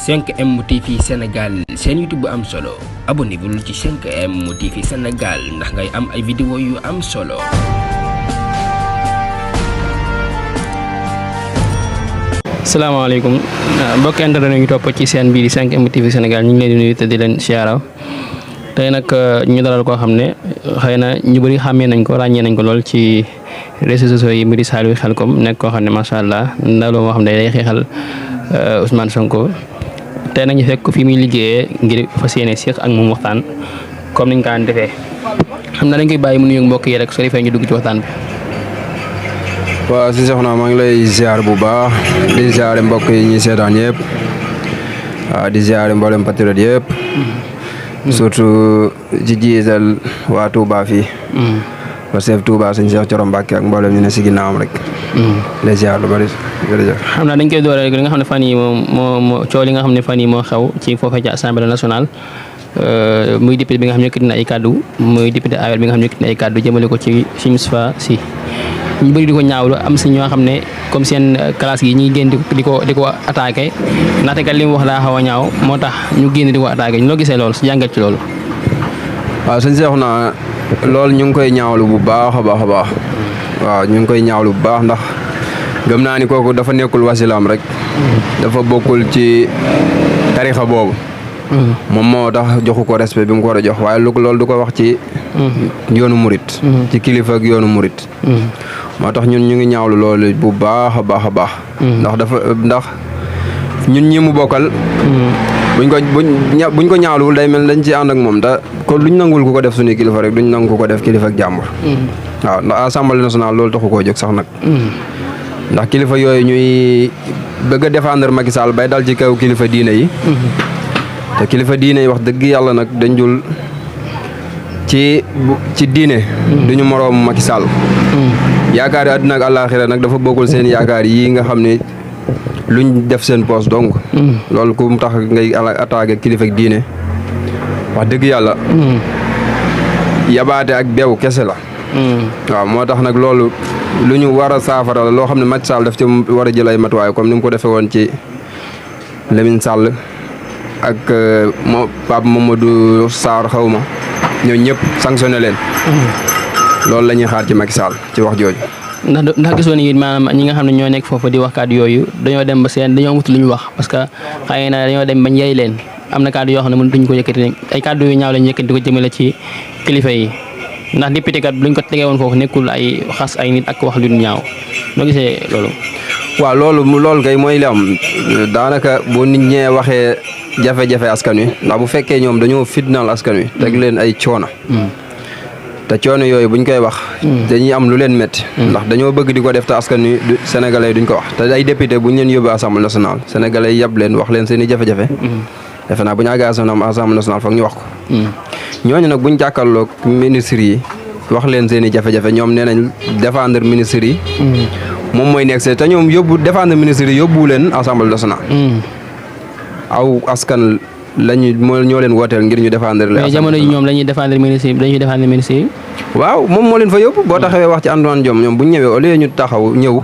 5M TV Sénégal seen YouTube bu am solo abonné bul ci 5M TV Sénégal ndax ngay am ay vidéo yu am solo. Assalamualaikum mbokk internet ñu topp ci seen bii di 5M TV Sénégal ñu ngi leen di nuyu te di leen siyaara tey nag ñu dalal koo xam ne xëy na ñu bëri xàmmee nañ ko ràññee nañ ko lool ci réseaux sociaux yi mu di Saliou Khelcom nekk koo xam ne macha allah ndawloo moo xam ne day xeexal Ousmane Sonko tey nag ñu fekk ko fi muy liggéeyee ngir fas yéene seq ak moom waxtaan comme niñ ko daan defee xam naa dañ koy bàyyi mu nuyu mbokk yi rek soo defee ñu dugg ci waxtaan bi. waaw si soxna maa ngi lay ziar bu baax di ziare mbokk yi ñuy seetaan yëpp waaw di ziare mboolem patriote yëpp surtout ci jiital waa Touba fii ba chef Touba sëñ Cheikh Thioro Mbacké ak mboolem ñu ne si ginnaawam rek les ziar lu bari jërëjëf. xam naa dañ koy doore rek li nga xam ne fan yi moo coow li nga xam ne fan yi moo xew ci foofee ci Assemblée nationale muy député bi nga xam ne yëkkati na ay kaddu muy député APR bi nga xam ne yëkkati na ay kaddu jëmale ko ci Moustapha Sy ñu bëri di ko ñaawlu am si ñoo xam ne comme seen classe yi ñuy génn di ko attaqué ndaxte kat li mu wax daa xaw a ñaaw moo tax ñu génn di ko attaqué ñu loo gisee loolu si jàngat ci loolu. waaw sëñ Cheikh naa loolu ñu ngi koy ñaawlu bu baax a baax a baax waaw ñu ngi koy ñaawlu bu baax ndax gëm naa ni kooku dafa nekkul wasilaam rek dafa bokkul ci tarixa boobu moom moo tax joxu ko respect bi mu ko war a jox waaye loolu du ko wax ci yoonu murit ci kilifa ak yoonu murit moo tax ñun ñu ngi ñaawlu loolu bu baax a baax a baax ndax ñun ñi mu bokkal buñ ko ñaawluwul day mel dañ ci ànd ak moom te kon luñ nangul ku ko def suñu kilifa rek duñ nangu ku ko def kilifa ak jàmbur waaw ndax Assemblée nationale loolu taxu koo jóg sax nag ndax kilifa yooyu ñuy bëgg a défendre Macky Sall bay dal ci kaw kilifa diine yi te kilifa diine yi wax dëgg yàlla nag dañ jul ci diine duñu moroom Macky Sall yaakaar yi àdduna ak àllaaxira nag dafa bokkul seen yaakaar yi nga xam ne luñ def seen poos donc loolu ku mu tax ngay attaqué kilifa ak diine wax dëgg yàlla yabaate ak beew kese la waaw moo tax nag loolu lu ñu war a saafara la loo xam ne Macky Sall daf ci war a jël ay matuwaay comme ni mu ko defee woon ci Lamine Sall ak Pape Mamadou Sarr xawma ñooñu ñëpp sanctionné leen loolu la ñuy xaar ci Macky Sall ci wax jooju. ndax gisoon it maanaam ñi nga xam ne ñoo nekk foofu di wax kàddu yooyu dañoo dem ba dañoo wut lu ñu wax parce que xëy na dañoo dem bañ yey leen am na kàddu yoo xam ne mënatuñ ko yëkkati ay kàddu yu ñaaw lañ yëkkati di ko jëmale ci kilifa yi ndax député kat luñ ko tegee woon foofu nekkul ay xas ay nit ak wax lu ñaaw noo gisee loolu. waaw loolu kay mooy li am daanaka bu nit ñee waxee jafe-jafe askan wi ndax bu fekkee ñoom dañoo fitnaal askan wi teg leen ay coono te coono yooyu buñ koy wax dañuy am lu leen métti ndax dañoo bëgg di ko def te askan wi sénégalais duñ ko wax te ay député buñ leen yóbbu Assemblée nationale sénégalais yab leen wax leen seen i jafe-jafe defe naa bu ñu àggee Assemblée nationale foog ñu wax ko ñooñu nag buñ jàkkaarloog ministres yi wax leen seen i jafe-jafe ñoom nee nañ défendre ministres yi moom mooy nekk te ñoom défendre ministres yi yóbbu leen Assemblée nationale aw askan ñoo leen wooteel ngir ñu défendre leen. mais jamono ji ñoom la ñuy défendre ministre yi. waaw moom moo leen fa yóbbu boo taxawee wax ci Antoine Diome ñoom bu ñu ñëwee au lieu ñu taxaw ñëw.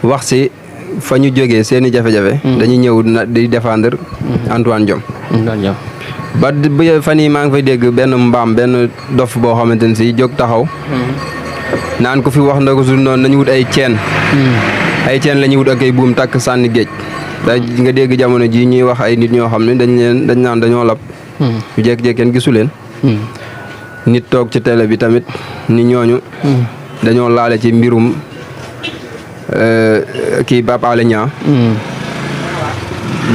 wax si fa ñu jógee seen i jafe-jafe. dañuy ñëw di défendre Antoine Diome. ba fan yii maa ngi fay dégg benn dof boo xamante ne si jóg taxaw. naan ko fi wax na ko su noonu nañu wut ay ceen. ay ceen la ñuy wut ak ay buum takk sànni géej. nga dégg jamono ji ñuy wax ay nit ñoo xam ne dañ naan dañoo lab ñu jékki-jékki kenn gisu leen nit toog ci télé bi tamit ni ñooñu dañoo laale ci mbirum kii Pape Alé Niang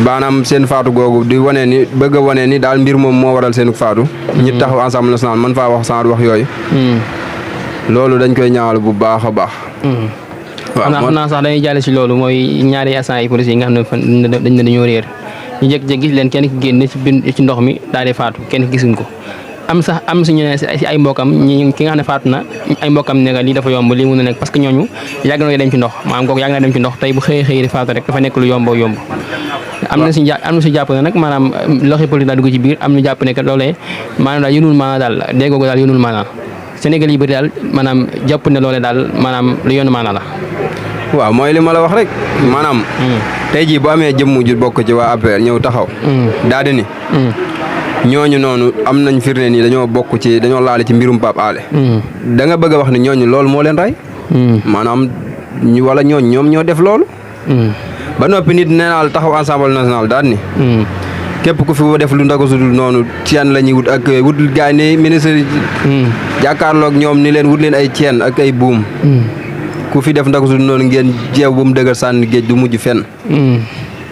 maanaam seen faatu googu di wane ni bëgg a wane ni daal mbir moom moo waral seen faatu ñi taxaw Assemblée nationale man faa wax sans wax yooyu loolu dañ koy ñaawal bu baax a baax waaw xam naa sax dañuy jàll si loolu mooy ñaari agents yi police yi nga xam ne dañ ne dañoo réer ñu jékki-jékki gis leen kenn ki génn ci ndox mi daal di faatu kenn ki gisuñ ko am si ñu ne si ay mbokkam ki nga xam ne faatu na ay mbokkam ne lii dafa yomb lii mun na nekk parce que ñooñu yàgg na dem ci ndox maanaam kooku yàgg na dem ci ndox tey bu xëy di faatu rek dafa nekk lu yomb am na si jàpp ne nag maanaam loxo police daal dugg ci biir am ñu jàpp ne que loolee maanaam daal yónul maanaa daal déggoo daal yónul maanaa Sénégal yi bëri daal maanaam jàpp ne loolee daal maanaam lu yoonu maanaa la waaw mooy li ma la wax rek maanaam tey jii bu amee jëmm ju bokk ci waa APR ñëw taxaw daa di ni ñooñu noonu am nañ firnde ni dañoo laale ci mbirum Pape Alé da nga bëgg a wax ni ñooñu loolu moo leen rey maanaam wala ñoom ñoo def loolu ba noppi nit nee naa la taxaw Assemblée nationale daal ni képp ku fi def lu ndaga sudul noonu ceen la ñuy wut ak wut gaay ne ministre yi jàkkaarloog ñoom ni leen wut leen ay ceen ak ay buum ku fi def ndaga sudul noonu ngeen jeew bu mu dëgër sànni géej du mujj fenn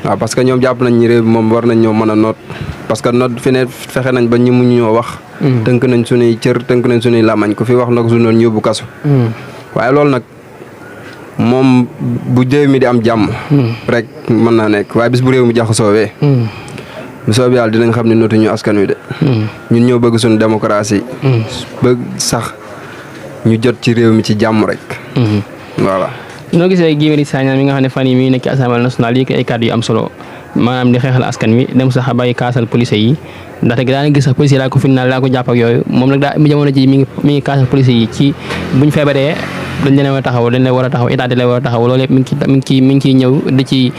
waaw parce que ñoom jàpp nañ ñi réew moom war nañ ñoo mën a noot parce que noot fi ne fexe nañ ba ñu mu ñoo wax tënk nañ suñuy cër tënk nañ suñuy làmmañ ku fi wax ndaga sudul noonu yóbbu kasu waaye loolu nag moom bu réew mi di am jàmm rek mën naa nekk waaye bis bu réew mi jaxasoowee bu soobee yàlla dinañ xam ne nootuñu askan wi de ñun ñoo bëgg suñu démocratie bëgg sax ñu jot ci réew mi ci jàmm rek voilà noo gisee Guy Marius Sagna mi nga xam ne fan yi mi nekk ci Assemblée nationale yi ay kàddu yu am solo maanaam di xeexal askan wi dem sax bay kaasal police yi ndaxte daana gis sax police yi daa ko final daa ko jàpp ak yooyu moom nag daa jamono ji mi ngi kaasal police yi ci buñ feebaree dañ leen war a taxaw état di leen war a taxaw loolu yëpp mi ngi ciy ñëw di ci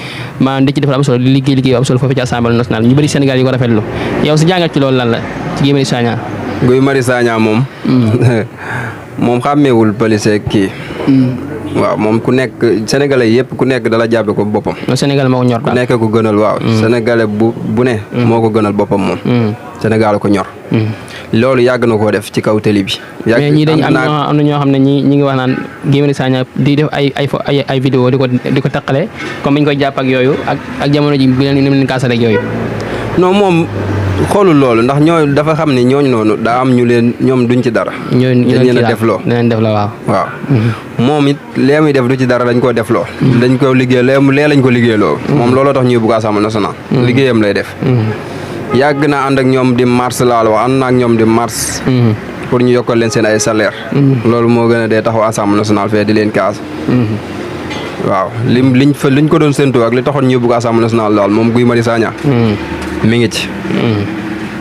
defal am solo di liggéey am solo foofu ci Assemblée nationale ñu bëri Sénégal yi ko rafetlu yow si jàngat ci loolu lan la ci Guy Marius Sagna Guy Marius Sagna moom moom xàmmeewul police kii waaw moom ku nekk sénégalais yëpp ku nekk dala jàppe ko boppam Sénégal moo ko ñor ku nekk ko gënal waaw sénégalais bu ne moo ko gënal boppam moom Sénégal ko ñor loolu yàgg na koo def ci kaw télé bi mais ñii dañ am na ñoo xam ne ñi ngi wax naan Guy Marius Sagna di def ay vidéo di ko taqale comme biñ koy jàpp ak yooyu ak jamono ji bi leen kaasale ak yooyu non moom xoolul loolu ndax ñooñu dafa xam ni ñooñu noonu daa am ñu leen ñoom duñ ci dara dañ leen a def loo waaw moom it lee muy def du ci dara dañ koo def loo dañ ko liggéey lee lañ ko liggéeyloo moom looloo tax ñuy bugg Assemblée nationale liggéeyam lay def yàgg na ànd ak ñoom di mars laal wax ànd na ak ñoom di mars pour ñu yokkal leen seen ay salaire loolu moo gën a dee taxaw Assemblée nationale fee di leen kaas waaw liñ ko doon séntu ak li taxoon ñuy bugg Assemblée nationale daal moom Guy Marius Sagna mi ngi ci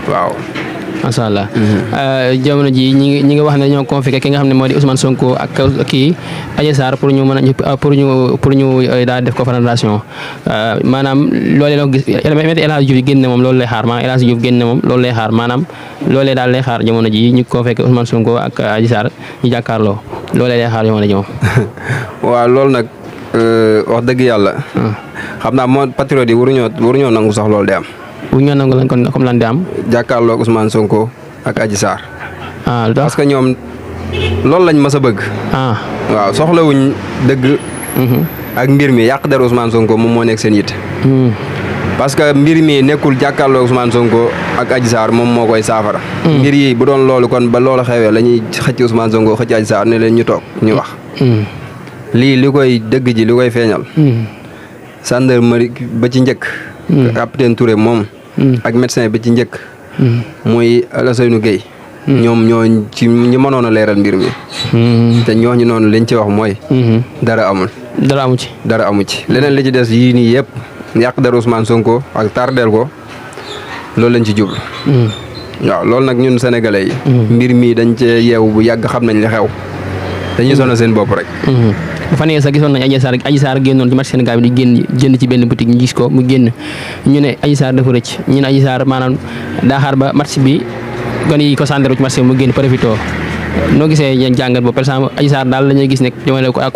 waaw macha allah jamono ji ñi ngi wax ne dañoo convoqué ki nga xam ne moo di Ousmane Sonko ak kii Adji Sarr pour ñu daal def confrontation maanaam loolee la ko gis El Hadji Diouf génn moom loolu lay xaar maanaam El Hadji Diouf génn moom loolu lay xaar maanaam loolee daal lay xaar jamono ji ñu convoqué Ousmane Sonko ak Adji Sarr ñu jàkkaarloo loolee lay xaar jamono ji moom waaw loolu nag wax dëgg yàlla xam naa moo patriote yi waruñoo nangu sax loolu de am bu ñu nangu lan kon comme lan di am jàkkaarloo Ousmane Sonko ak Adji Sarr lu tax parce que ñoom loolu lañ mës a bëgg waaw soxlawuñ dëgg ak mbir mi yàq der Ousmane Sonko moom moo nekk seen yitte parce que mbir mi nekkul jàkkaarloo Ousmane Sonko ak Adji Sarr moom moo koy saafara mbir yi bu doon loolu kon ba loolu xewee la ñuy xëcc Ousmane Sonko xëcc Adji Sarr ne leen ñu toog ñu wax lii li koy dëgg ji li koy feeñal gendarmerie ba ci njëkk capitaine Touré moom ak médecin bi ci njëkk muy Alassane Gueye ñoom ñoo ci ñi mënoon a leeral mbir mi te ñooñu noonu liñ ci wax mooy dara amu ci leneen li ci des yii nii yëpp yàq dara Ousmane Sonko ak tardeel ko loolu lañ ci jublu waaw loolu nag ñun sénégalais yi mbir mi dañ cee yeewu bu yàgg xam nañ li xew dañuy sonal seen bopp rek bu fa nee sax gisoon nañ Adji Sarr génnoon ci marché Sénégal bi di génn jënd ci benn boutique ñu gis ko mu génn ñu ne Adji Sarr dafa rëcc ñu ne Adji Sarr maanaam daa xaar ba marché bi gone yi ko sàndaru ci marché bi mu génn profito noo gisee jàngat boobu par exemple Adji Sarr daal la ñuy gis ne jamono ko dafa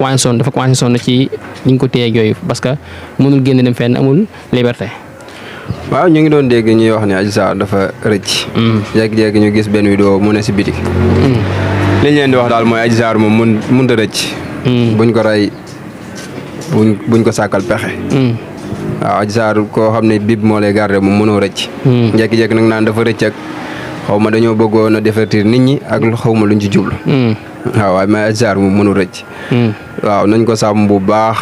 commencé sonn ci ñu ko téye ak yooyu parce que mënul génn dem fenn amul liberté waaw ñu ngi doon dégg ñuy wax ne Adji Sarr dafa rëcc jékki-jékki ñu gis benn vidéo mu ne si bitik li ñu leen di wax daal mooy Adji Sarr moom mënut a rëcc buñ ko rey buñ ko sàkkal pexe waaw Adji Sarr koo xam ne bib moo lay garder moom mënoo rëcc jékki-jékki nag naan dafa rëcc ak xaw ma dañoo bëggoon a divertir nit ñi ak xaw ma luñ ci jublu waaw waaye mais Adji Sarr moom mënul rëcc waaw nañ ko sàmm bu baax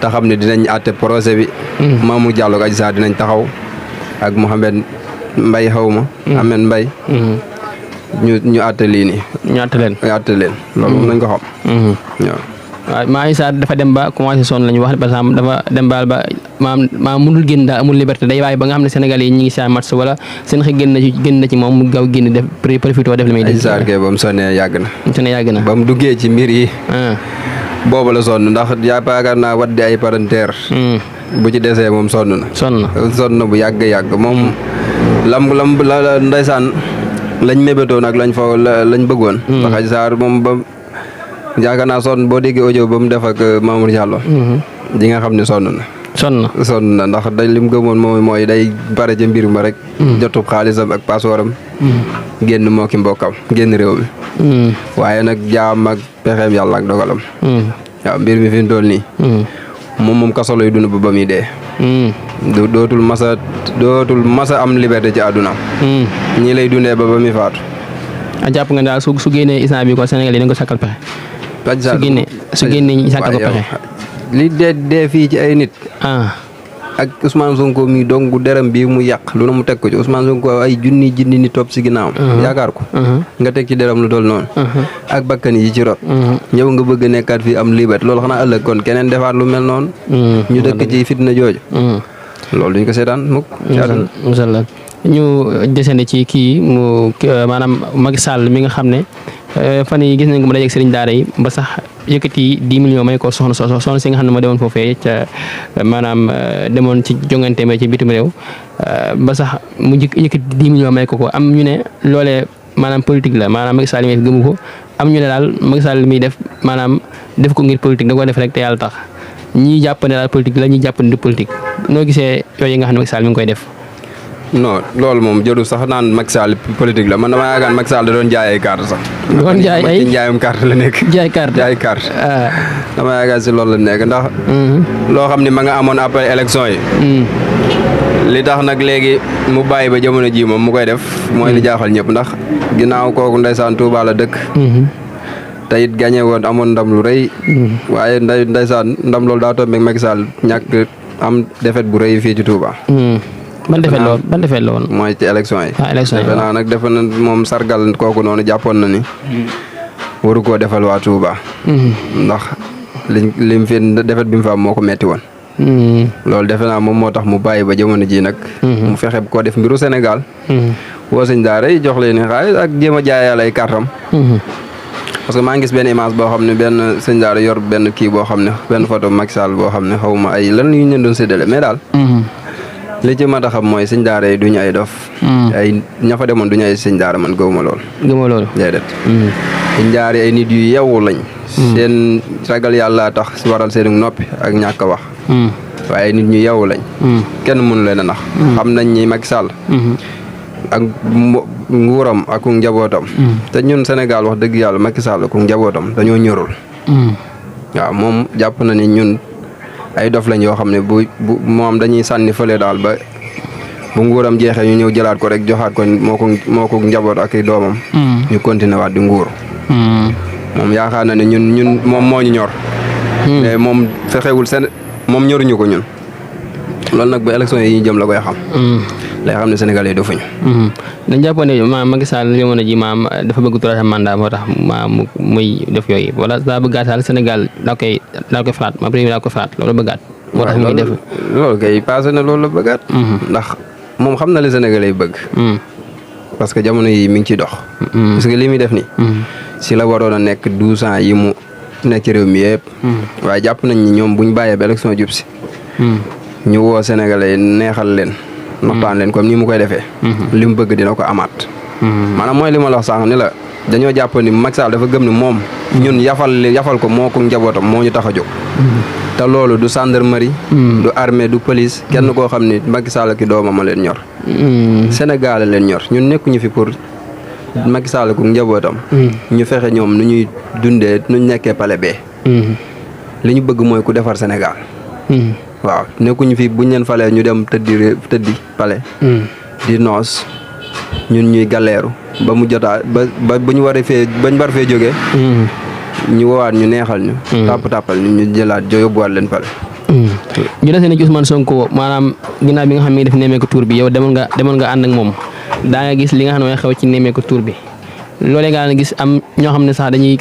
te xam ne dinañ àtte procès bi Mamour Diallo ak Adji Sarr dinañ taxaw ak Mohamed Mbaye xaw ma Ahmed Mbaye ñu àtte lii nii ñu àtte leen loolu nañ ko xam waaw maa Adji Sarr dafa dem ba commencé sonn la ñu wax par exemple dafa dem ba maam mënul génn daal amul liberté day waaye ba nga xam ne Sénégal yi ñi ngi saa match wala seen xëy génn na ci moom mu gaaw génn def profité def li muy def Adji Sarr kay ba mu sonnee yàgg na ba mu duggee ci mbir yi boobu la sonn ndax yaakaar naa waddi ay parenteer bu ci desee moom sonn na bu yàgg moom lam la ndeysaan lañ mébétoon ak lañ bëggoon Xaji Sarr moom ba yaakaar naa sonn boo déggee audio ba mu def ak Mamour Diallo di nga xam ne sonn na ndax dañ lim gëmoon moom mooy day pare ca mbir ma rek jotub xaalisam ak passeport-am génn moo ki mbokkam génn réew mi waaye nag jaam ak pexeem yàlla ak dogalam waaw mbir mi fi mu toll nii moom kaso lay dund ba muy dee dootul masa am liberté ci àdduna ñii lay dundee ba muy faatu jàpp nga daal su génnee instant bi ko Sénégal yi dañ ko sàkkal pexe su génnee ñu sàkkal ko pexe li dee fii ci ay nit ak Ousmane Sonko mi dong deram bii mu yàq lu na mu teg ko ci Ousmane Sonko ay junni nit topp si ginnaawam yaakaar ko nga teg ci deram lu dool noonu ak bakkan yi ci rot ñëw nga bëgg a nekkaat fii am liberté loolu xanaa ëllëg kon keneen defaat lu mel noonu ñu dëkk ci fitna jooju loolu duñ ko seetaan mukk inshallah ñu desandi ci kii mu maanaam Macky Sall mi nga xam ne fan yi gis nañ ko mu dajeeg sëriñ daara yi ba sax yëkkati 10 millions may ko soxna si nga xam ne ma demoon foofee ca maanaam demoon ci jongante ci bitim réew ba sax mu yëkkati 10 millions may ko am ñu ne loolee maanaam politique la maanaam Macky Sall mi gëmu ko am ñu ne daal Macky Sall mi def maanaam def ko ngir politique da ko def rek te yàlla tax ñii jàpp ne daal politique la ñuy jàpp ne du politique noo gisee yooyu nga xam ne Macky Sall mi ngi koy def. non loolu moom jëru sax naan Macky Sall politique la man dama yaakaar Macky Sall da doon jaay ay carte sax. doon jaay ay njaayum carte la nekk. jaay carte dama yaakaar si loolu la nekk ndax. loo xam ne ma nga amoon après élection yi. li tax nag léegi mu bàyyi ba jamono ji moom mu koy def. mooy li jaaxal ñëpp ndax ginnaaw kooku ndeysaan Touba la dëkk. te it gagné woon amoon ndam lu rëy. waaye ndeysaan ndam loolu daa tombé Macky Sall ñàkk am défaite bu rëy fii ci Touba. ban defee la woon mooy ci élection yi. élection yi defe naa nag defe na moom sargal kooku noonu jàppoon na ni. waru koo defal waa Touba. ndax lim fi defet bi mu fa am moo ko metti woon. loolu defe naa moom moo tax mu bàyyi ba jamono ji nag. mu fexe koo def mbiru Sénégal. woo sëñ daara yi jox leen xaalis ak jéem a jaayal ay kartam. parce que maa ngi gis benn image boo xam ne benn sëñ daara yor benn kii boo xam ne benn photo Macky Sall boo xam ne xaw ma ay lan yu ñu leen doon séddale mais daal. li ci mat a xam mooy sëñ daara yi duñu ay dof. ay ña fa demoon duñu ay sëñ daara man gëwuma lool. déedéet. sëñ daara yi ay nit yu yeewu lañ. seen ragal yàlla tax waral seen noppi ak ñàkk a wax. waaye nit ñu yeewu lañ. kenn mënu leen a nax. xam nañ ni Macky Sall. ak nguuram ak njabootam. te ñun Sénégal wax dëgg yàlla Macky Sall ak njabootam dañoo ñorul. waaw moom jàpp na ni ñun. ay dof lañ yoo xam ne bu moom dañuy sànni fële daal ba bu nguuram jeexee ñu ñëw jëlaat ko rek joxaat ko moo ko njaboot ak i doomam. ñu continué waat di nguur. moom yaakaar na ne ñun moom moo ñu ñor. mais moom fexewul moom ñoruñu ko ñun. loolu nag ba élection yi ñu jëm la koy xam. lay xam ne Sénégalais yi dofuñu. dañ jàppoon ne Macky Sall jamono ji dafa bëgg troisième mandat moo tax muy def yooyu wala daa bëggaat daal Sénégal daa koy falaat premier daa ko falaat loolu bëggaat. moo tax muy def loolu kay passé na loolu la bëggaat. ndax moom xam na li Sénégalais yi bëgg. parce que jamono yi mi ngi ciy dox. parce que li muy def nii. si la waroon a nekk 12 ans yi mu nekk ci réew mi yëpp. waaye jàpp nañ ni ñoom buñ bàyyee ba élection jub si. ñu woo Sénégalais yi neexal leen. waxtaan leen comme ni mu koy defee. li mu bëgg dina ko amaat. maanaam mooy li ma la wax sànq ni la dañoo jàpp ni Macky Sall dafa gëm ni moom. ñun yafal ko moo ko njabootam moo ñu tax a jóg. te loolu du gendarmerie. du armée du police kenn koo xam ni Macky Sall ki doomam a leen ñor. Sénégal leen ñor ñun nekkuñu fi pour Macky Sall ku njabootam. ñu fexe ñoom nu ñuy dundee nu ñu nekkee pale bee. li ñu bëgg mooy ku defar Sénégal. waaw nekkuñu fi buñ leen falee ñu dem tëddi pale di noos ñun ñuy galeeru ba mu jotaa ba ñu war fee jógee ñu woowaat ñu neexal ñu tàppal ñu jëlaat yóbbuwaat leen pale ñu desee ne ci Ousmane Sonko maanaam ginnaaw bi nga xam ne def nemmeeku tour bi yow demoon nga ànd ak moom daa nga gis li nga xam ne mooy xew ci nemmeeku tour bi loolee nga gis am ñoo xam ne sax dañuy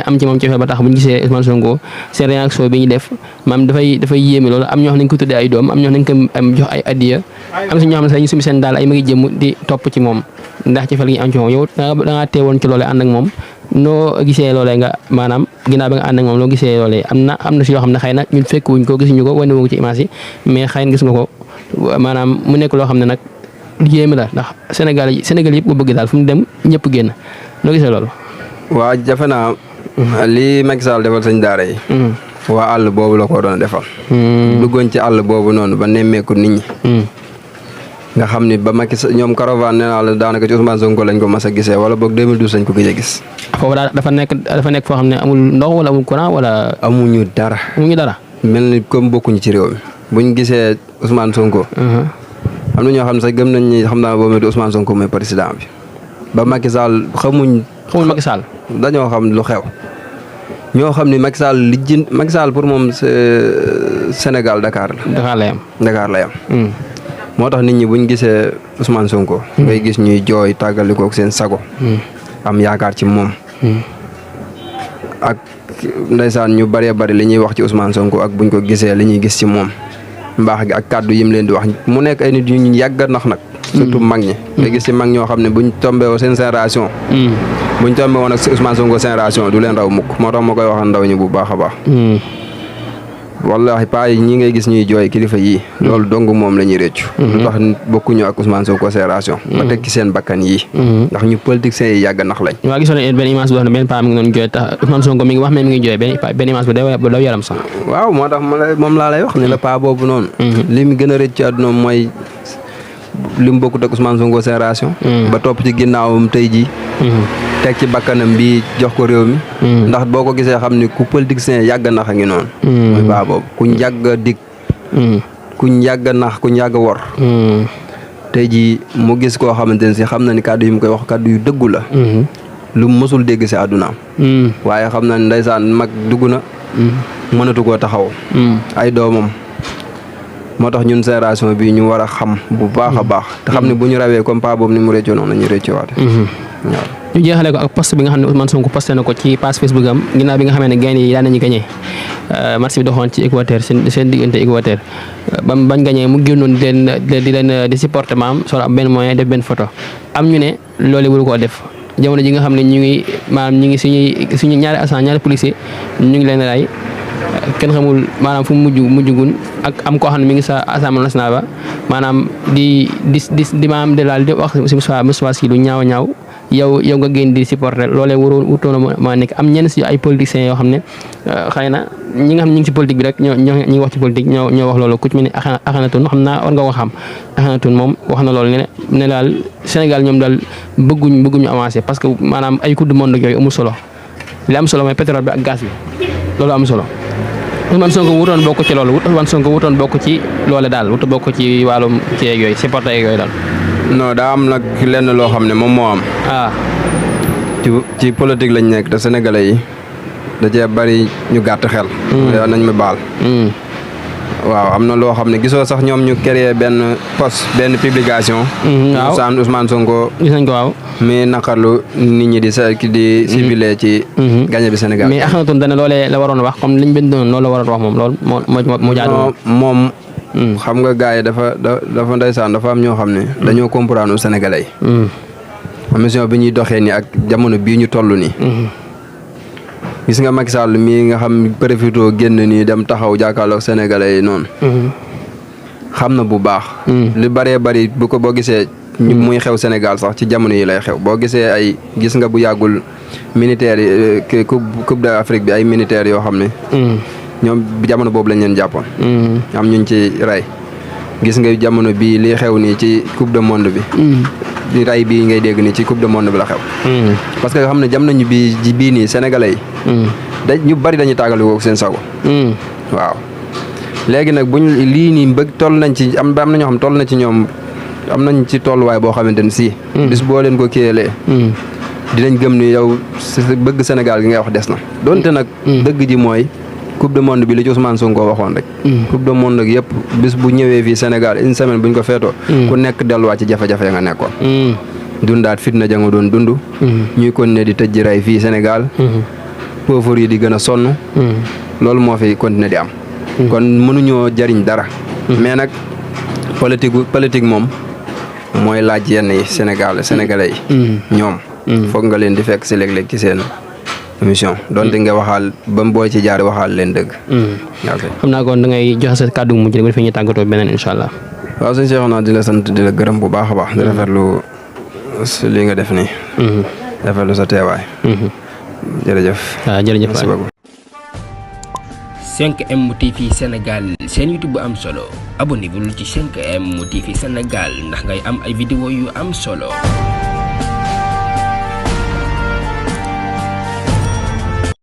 am ci moom cofeel ba tax bu ñu gisee Ousmane Sonko seen réaction bi ñu def maam dafay yéeme loolu am ñoo xam ne dañ ko tuddee ay doom am ñoo xam ne dañ ko jox ay addiya am si ñoo xam ne sax dañuy sumi seen daal ay magi jëm di topp ci moom ndax cofeel gi ñu am ci moom yow da ngaa teewoon ci loolee ànd ak moom noo gisee loolee nga maanaam ginnaaw ba nga ànd ak moom loo gisee loolee am na si yoo xam ne xëy na ñun fekkuwuñ ko gisuñu ko wane wu ko ci image yi mais xëy na gis nga ko maanaam mu nekk loo xam ne nag yéeme la ndax Sénégal yëpp ko bëgg daal fu mu dem ñëpp génn noo gisee loolu. waa jafe naa li Macky Sall defal sëñ daara yi. waa àll boobu la ko doon defal. duggoon ci àll boobu noonu ba nemmeeku nit ñi. nga xam ni ba Macky ñoom caravane nee naa la daanaka ci Ousmane Sonko lañ ko mas a gisee wala boog 2012 lañ ko gëj a gis. foofu dafa nekk foo xam ne amul ndox wala amul courant wala. amuñu dara. mel ni comme bokkuñu ci réew mi buñ gisee Ousmane Sonko. am na ñoo xam ne sax gëm nañ ni xam naa boobu Ousmane Sonko mooy président bi ba Macky Sall xamuñ Macky Sall. dañoo xam lu xew. ñoo xam ni Macky Sall pour moom Sénégal Dakar la. Dakar la yam. moo tax nit ñi buñ gisee Ousmane Sonko. ngay gis ñuy jooy tàggalikoo ak seen sago. am yaakaar ci moom. ak ndeysaan ñu bëree bëri li ñuy wax ci Ousmane Sonko ak buñ ko gisee li ñuy gis ci moom mbaax gi ak kàddu yim leen di wax mu nekk ay nit yu ñu yàgg nax nag. surtout mag ñi. nga gis ci mag ñoo xam ne buñ tombé woo seen génération. buñ tombé woon ak Ousmane Sonko génération du leen raw mukk moo tax ma koy wax ndaw ñi bu baax a baax. wallahi paa yi ñi ngay gis ñuy jooy kilifa yii. loolu dong moom la ñuy réccu. lu tax bokkuñu ak Ousmane Sonko génération. ba teg ci seen bakkan yii. ndax ñu politiciens yi yàgg nax lañ. waaw gisoon nañu benn image boo xam ne benn paa mi ngi doon jooy tax Ousmane Sonko mi ngi wax mais mi ngi jooy benn image bu daw yaram sax. waaw moo tax moom laa lay wax ne la paa boobu noonu. li mu gën a rëcc ci àdduna mooy li mu bokkut ak Ousmane Sonko génération. ba topp ci ginnaawam tey jii. teg ci bakkanam bi jox ko réew mi. ndax boo ko gisee xam ni ku politicien yàgg nax a ngi noonu. mooy baa boobu kuñ yàgg a dig. kuñ yàgg a nax kuñ yàgg a wor. tey jii mu gis koo xamante ne si xam na ni kàddu yi mu koy wax kàddu yu dëggu la. lu mu mësul dégg si àddunaam. waaye xam na ni ndeysaan mag dugg na. mënatu koo taxaw. ay doomam. moo tax ñun génération bi ñu war a xam bu baax a baax. te xam ne bu ñu rawee comme pas boobu ni mu réccoo noonu la ñuy réccuwaate. waaw. ñu jeexale ko ak post bi nga xam ne Ousmane Sonko posté na ko ci page Facebook am ginnaaw bi nga xamee ne gaynde yi daan nañu gagné match bi doxoon ci Équateur seen diggante Équateur bañ gagné mu génnoon di supporter maam solo am benn moyen def benn photo am ñu ne loolu waru koo def jamono ji nga xam ne ñu ngi suñuy ñaari agent ñaari policier ñu ngi leen ray kenn xamul maanaam fu mu mujjugun ak am koo xam ne mi ngi sa Assemblée nationale ba maanaam di maanaam de laal di wax si Moustapha Sy lu ñaaw yow nga génn di supporter loolee wutoon ma nekk am ñenn si ay politiciens yoo xam ne xëy na ñi nga xam ne ñu ngi si politique bi rek ñoo ngi wax ci politique ñoo wax loolu ku ci mel ni Akhenaton xam naa war nga ko xam Akhenaton moom wax na loolu ne daal Sénégal ñoom daal bëgguñu avancer parce que maanaam ay coupe du monde yooyu amul solo li am solo mooy pétrole bi ak gaz bi loolu am solo Ousmane Sonko wutoon bokk ci loolu Ousmane Sonko wutoon bokk ci loole daal wutoon bokk ci wàllum ci yooyu supporter yooyu daal. non daa am nag lenn loo xam ne moom moo am. ci politique lañ nekk te sénégalais yi da cee bari ñu gàtt xel. yaa nañ ma baal. waaw am na loo xam ne gisoo sax ñoom ñu créé benn post benn publication. waaw Ousmane Sonko. gis nañ ko waaw. mais naqarlu nit ñi di ciblé ci. gagné bi Sénégal. mais Akhenaton dana loolee la waroon wax comme liñ bind loolu la waroon wax moom loolu moo jaadu. moom. xam nga gars yi dafa ndeysaan dafa am ñoo xam ne dañoo comprendre sénégalais yi. mission bi ñuy doxee nii ak jamono bii ñu toll nii. gis nga Macky Sall mii nga xam profito génn nii dem taxaw jàkkaarloog sénégalais yi noonu. xam na bu baax. li bëree bëri bu ko boo gisee. muy xew Sénégal sax ci jamono yi lay xew boo gisee gis nga bu yàggul militaires yi coupe d'Afrique bi ay militaires yoo xam ne. ñoom jamono boobu lañ leen jàppoon. am ñuñ ci rey gis nga jamono bii li xew nii ci coupe du monde bi. di rey bii ngay dégg nii ci coupe du monde bi la xew. parce que xam ne jam nañu bii nii sénégalais yi. ñu bari dañuy tàggali ko seen sago. waaw léegi nag buñ lii nii bëgg toll nañ ci am na ñoo xam toll na ci ñoom am nañ ci tolluwaay boo xamante ni si. bis boo leen ko kéelee. dinañ gëm ni yow bëgg Sénégal gi ngay wax des na. donte nag dëgg ji mooy. coupe du monde bi li ci Ousmane Sonko waxoon rek. coupe du monde yëpp bis bu ñëwee fii Sénégal une semaine buñ ko feetoo. ku nekk delluwaat ci jafe-jafe nga nekkoon. dundaat fitna ja nga doon dund. ñuy continuer di tëj ji rey fii Sénégal. pauvre yi di gën a sonn. loolu moo fi continuer di am. kon mënuñoo jariñ dara. mais nag politique moom mooy laaj yenn yi sénégalais yi. ñoom foog nga leen di fekk si léeg-léeg ci seen émission donte nga waxaal ba mu boo ci jaar waxaal leen dëgg. xam naa kon da ngay joxe sa kàddu mujj rek ba fi ñu tàggatoo beneen incha allah. waaw sëñ Cheikh naa di la sant di la gërëm bu baax a baax. di rafetlu li nga def nii. rafetlu sa teewaay. jërëjëf. waaw jërëjëf merci beaucoup. 5M TV Sénégal seen YouTube bu am solo abonné bul ci 5M TV Sénégal ndax ngay am ay vidéo yu am solo.